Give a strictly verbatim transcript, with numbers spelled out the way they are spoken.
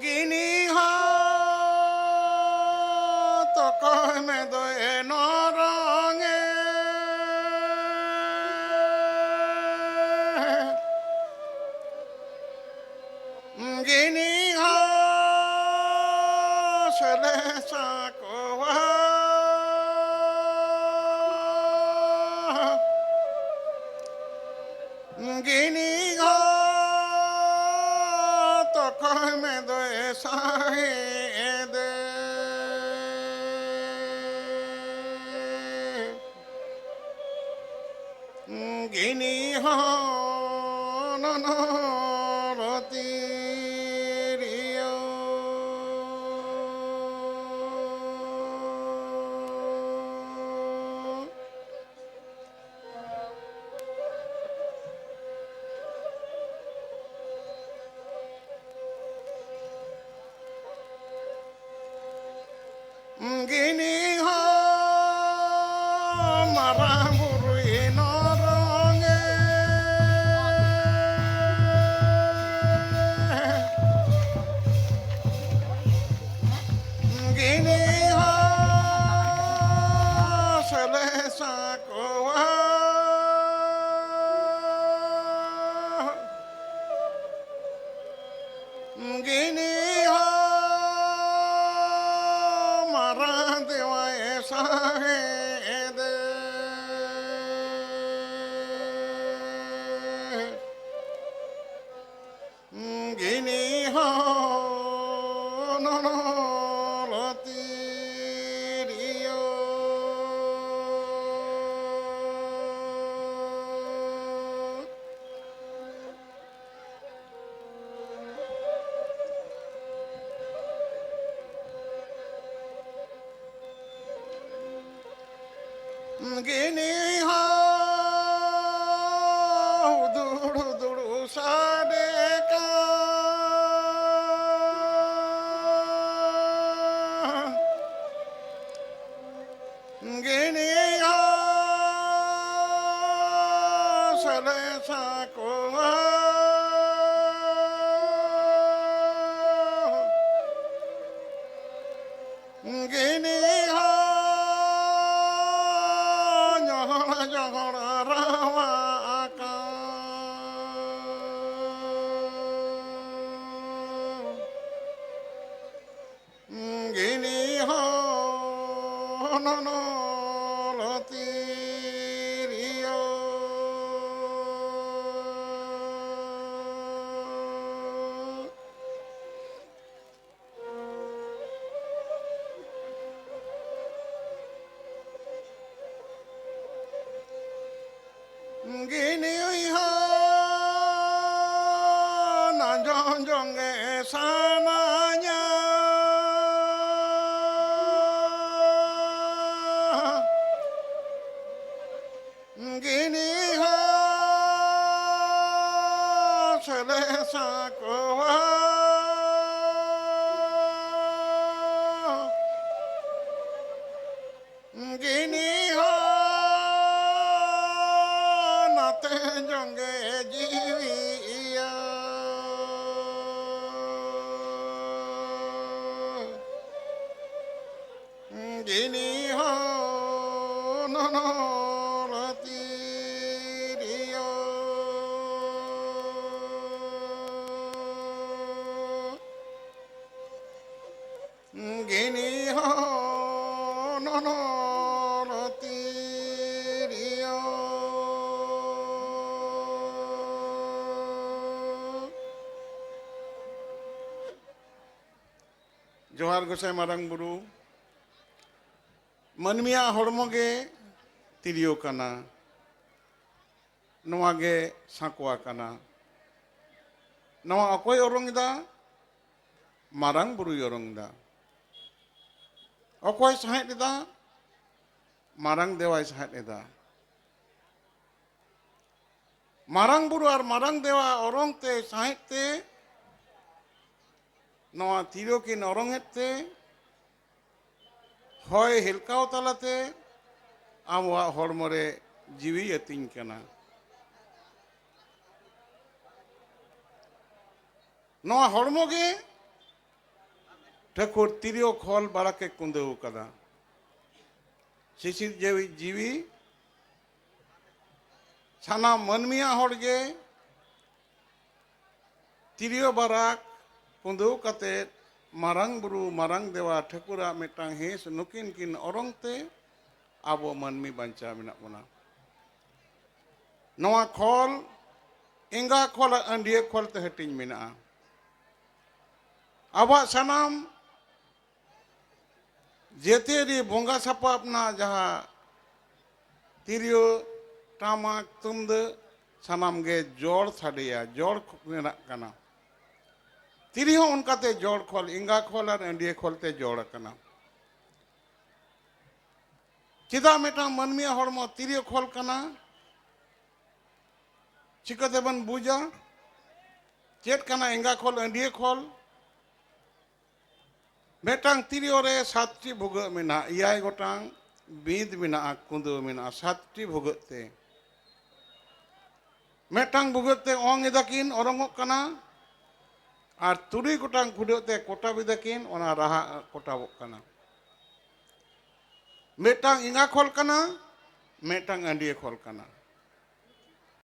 Guinea ᱦᱚᱸ ᱛᱚᱠᱚᱭ ᱢᱮ ᱫᱚᱭ ᱱᱚᱨᱚᱝᱮ᱾ ᱜᱤᱱᱤ ᱦᱚᱸ ᱥᱮᱞᱮ ᱥᱟᱠᱚᱣᱟ᱾ ᱜᱤᱱᱤ ᱦᱚᱸ ᱛᱚᱠᱚᱭ ᱢᱮ ᱫᱚᱭ ᱥᱟᱦᱮᱫᱮ᱾ ᱜᱤᱱᱤ ᱦᱚᱸ ᱱᱚᱱᱚᱨᱚ ᱛᱤᱨᱤᱭᱚ᱾ ᱜᱤᱱᱤ ᱦᱚᱸ ᱢᱟᱨᱟᱝ ᱵᱩᱨᱩᱭ ᱱᱚᱨᱚᱝᱮ᱾ ᱜᱤᱱᱤ ᱦᱚᱸ ᱥᱮᱞᱮ ᱥᱟᱠᱚᱣᱟ᱾ ᱜᱤᱱᱤ ᱦᱚᱸ ᱢᱟᱨᱟᱝ ᱫᱮᱣᱟᱭ ᱥᱟᱦᱮᱫᱮ᱾ ᱜᱤᱱᱤ ᱦᱚᱸ ᱱᱚᱱᱚᱨᱚ ᱛᱤᱨᱤᱭᱚ᱾ ᱜᱤᱱᱤ ᱦᱚᱸ ᱦᱩᱫᱩᱲ ᱦᱩᱫᱩᱲ ᱥᱟᱰᱮ ᱠᱟᱱ᱾ ᱜᱤᱱᱤ ᱦᱚᱸ ᱥᱮᱞᱮ ᱥᱟᱠᱚᱣᱟ᱾ ᱜᱤᱱᱤ ᱦᱚᱸ ᱧᱚᱦᱚᱲ ᱧᱚᱦᱚᱲ ᱨᱟᱣᱟᱜ ᱟᱠᱟᱱ᱾ ᱜᱤᱱᱤ ᱦᱚᱸ ᱱᱚᱱᱚᱞ ᱛᱤᱨᱭᱳ᱾ ᱜᱤᱱᱤ ᱩᱭᱦᱟᱹᱨ ᱟᱸᱡᱚᱢ ᱡᱚᱝ ᱜᱮ ᱥᱟᱱᱟᱧᱟ᱾ ᱜᱤᱱᱤ ᱦᱚᱸ ᱥᱮᱞᱮ ᱥᱟᱠᱚᱣᱟ᱾ ᱜᱤᱱᱤ ᱦᱚᱸ ᱱᱟᱛᱮ ᱡᱚᱝᱜᱮ ᱡᱤᱣᱤᱭᱟ᱾ ᱜᱤᱱᱤ ᱦᱚᱸ ᱱᱚᱱᱚᱞ ᱛᱤᱨᱭᱳ᱾ ᱜᱤᱱᱤ ᱦᱚᱸ ᱱᱚᱱᱚᱞ ᱛᱤᱨᱭᱳ᱾ ᱡᱚᱦᱟᱨ ᱜᱚᱸᱥᱟᱭ ᱢᱟᱨᱟᱝ ᱵᱩᱨᱩ᱾ ᱢᱟᱹᱱᱢᱤᱭᱟᱜ ᱦᱚᱲᱢᱚ ᱜᱮ ᱛᱤᱨᱭᱳ ᱠᱟᱱᱟ, ᱱᱚᱣᱟ ᱜᱮ ᱥᱟᱸᱠᱣᱟ ᱠᱟᱱᱟ᱾ ᱱᱚᱣᱟ ᱚᱠᱚᱭ ᱚᱨᱚᱝ ᱮᱫᱟ? ᱢᱟᱨᱟᱝ ᱵᱩᱨᱩᱭ ᱚᱨᱚᱝ ᱮᱫᱟ᱾ ᱚᱠᱚᱭ ᱥᱟᱦᱮᱫ ᱮᱫᱟ? ᱢᱟᱨᱟᱝ ᱫᱮᱣᱟᱭ ᱥᱟᱦᱮᱫ ᱮᱫᱟ᱾ ᱢᱟᱨᱟᱝ ᱵᱩᱨᱩ ᱟᱨ ᱢᱟᱨᱟᱝ ᱫᱮᱣᱟ ᱚᱨᱚᱝ ᱛᱮ, ᱥᱟᱦᱮᱫ ᱛᱮ, ᱱᱚᱣᱟ ᱛᱤᱨᱭᱳ ᱠᱤᱱ ᱚᱨᱚᱝ ᱮᱫ ᱛᱮ, ᱦᱚᱭ ᱦᱮᱞᱠᱟᱣ ᱛᱟᱞᱟᱛᱮ ᱟᱵᱚᱣᱟᱜ ᱦᱚᱲᱢᱚ ᱨᱮ ᱡᱤᱣᱤᱭ ᱟᱹᱛᱤᱧ ᱠᱟᱱᱟ᱾ ᱱᱚᱣᱟ ᱦᱚᱲᱢᱚ ᱜᱮ ᱴᱷᱟᱹᱠᱩᱨ ᱛᱤᱨᱭᱳ ᱠᱷᱚᱞ ᱵᱟᱲᱟ ᱠᱮ ᱠᱩᱸᱫᱟᱹᱣ ᱠᱟᱫᱟ᱾ ᱥᱤᱥᱤᱨ ᱡᱮᱣᱤ ᱡᱤᱣᱤ ᱥᱟᱱᱟᱢ ᱢᱟᱹᱱᱢᱤᱭᱟᱜ ᱦᱚᱲ ᱜᱮ ᱛᱤᱨᱭᱳ ᱵᱟᱨᱟᱠ ᱠᱩᱸᱫᱟᱹᱣ ᱠᱟᱛᱮ ᱢᱟᱨᱟᱝ ᱵᱩᱨᱩ, ᱢᱟᱨᱟᱝ ᱫᱮᱣᱟ, ᱴᱷᱟᱹᱠᱩᱨᱟᱜ ᱢᱤᱫᱴᱟᱝ ᱦᱤᱸᱥ ᱱᱩᱠᱤᱱ ᱠᱤᱱ ᱚᱨᱚᱝ ᱛᱮ ᱟᱵᱚ ᱢᱟᱹᱱᱢᱤ ᱵᱟᱧᱪᱟᱣ ᱢᱮᱱᱟᱜ ᱵᱚᱱᱟ᱾ ᱱᱚᱣᱟ ᱠᱷᱚᱞ ᱮᱸᱜᱟ ᱠᱷᱚᱞ ᱟᱨ ᱟᱹᱸᱰᱤᱭᱟᱹ ᱠᱷᱚᱞ ᱛᱮ ᱦᱟᱹᱴᱤᱧ ᱢᱮᱱᱟᱜᱼᱟ᱾ ᱟᱵᱚᱣᱟᱜ ᱥᱟᱱᱟᱢ ᱡᱟᱹᱛᱤᱭᱟᱹᱨᱤ ᱵᱚᱸᱜᱟ ᱥᱟᱯᱟᱵ ᱨᱮᱱᱟᱜ ᱡᱟᱦᱟᱸ ᱛᱤᱨᱭᱳ, ᱴᱟᱢᱟᱠ, ᱛᱩᱢᱫᱟᱹᱜ, ᱥᱟᱱᱟᱢ ᱜᱮ ᱡᱚᱲ ᱥᱟᱰᱮᱭᱟ, ᱡᱚᱲ ᱨᱮᱱᱟᱜ ᱠᱟᱱᱟ᱾ ᱛᱤᱨᱭᱳ ᱦᱚᱸ ᱚᱱᱠᱟᱛᱮ ᱡᱚᱲ ᱠᱷᱚᱞ, ᱮᱸᱜᱟ ᱠᱷᱚᱞ ᱟᱨ ᱟᱹᱸᱰᱤᱭᱟᱹ ᱠᱷᱚᱞ ᱛᱮ ᱡᱚᱲ ᱟᱠᱟᱱᱟ᱾ ᱪᱮᱫᱟᱜ ᱢᱤᱫᱴᱟᱝ ᱢᱟᱹᱱᱢᱤᱭᱟᱜ ᱦᱚᱲᱢᱚ ᱛᱤᱨᱭᱳ ᱠᱷᱚᱞ ᱠᱟᱱᱟ? ᱪᱤᱠᱟᱹ ᱛᱮᱵᱚᱱ ᱵᱩᱡᱟ ᱪᱮᱫ ᱠᱟᱱᱟ ᱮᱸᱜᱟ ᱠᱷᱚᱞ, ᱟᱹᱸᱰᱤᱭᱟᱹ ᱠᱷᱚᱞ? ᱢᱤᱫᱴᱟᱝ ᱛᱤᱨᱭᱳ ᱨᱮ ᱥᱟᱛᱴᱤ ᱵᱷᱩᱜᱟᱹᱜ ᱢᱮᱱᱟᱜᱼᱟ, ᱮᱭᱟᱭ ᱜᱚᱴᱟᱝ ᱵᱤᱸᱫ ᱢᱮᱱᱟᱜᱼᱟ, ᱠᱩᱸᱫᱟᱹᱣ ᱢᱮᱱᱟᱜᱼᱟ, ᱥᱟᱛᱴᱤ ᱵᱷᱩᱜᱟᱹᱜ ᱛᱮ᱾ ᱢᱤᱫᱴᱟᱝ ᱵᱷᱩᱜᱟᱹᱜ ᱛᱮ ᱚᱝ ᱮᱫᱟᱠᱤᱱ, ᱚᱨᱚᱝᱚᱜ ᱠᱟᱱᱟ, ᱟᱨ ᱛᱩᱨᱩᱭ ᱜᱚᱴᱟᱝ ᱵᱷᱩᱜᱟᱹᱜ ᱛᱮ ᱠᱚᱴᱟᱵ ᱮᱫᱟᱠᱤᱱ, ᱚᱱᱟ ᱨᱟᱦᱟ ᱠᱚᱴᱟᱵᱚᱜ ᱠᱟᱱᱟ᱾ ᱢᱤᱫᱴᱟᱝ ᱮᱸᱜᱟ ᱠᱷᱚᱞ ᱠᱟᱱᱟ, ᱢᱤᱫᱴᱟᱝ ᱟᱹᱸᱰᱤᱭᱟᱹ ᱠᱷᱚᱞ ᱠᱟᱱᱟ᱾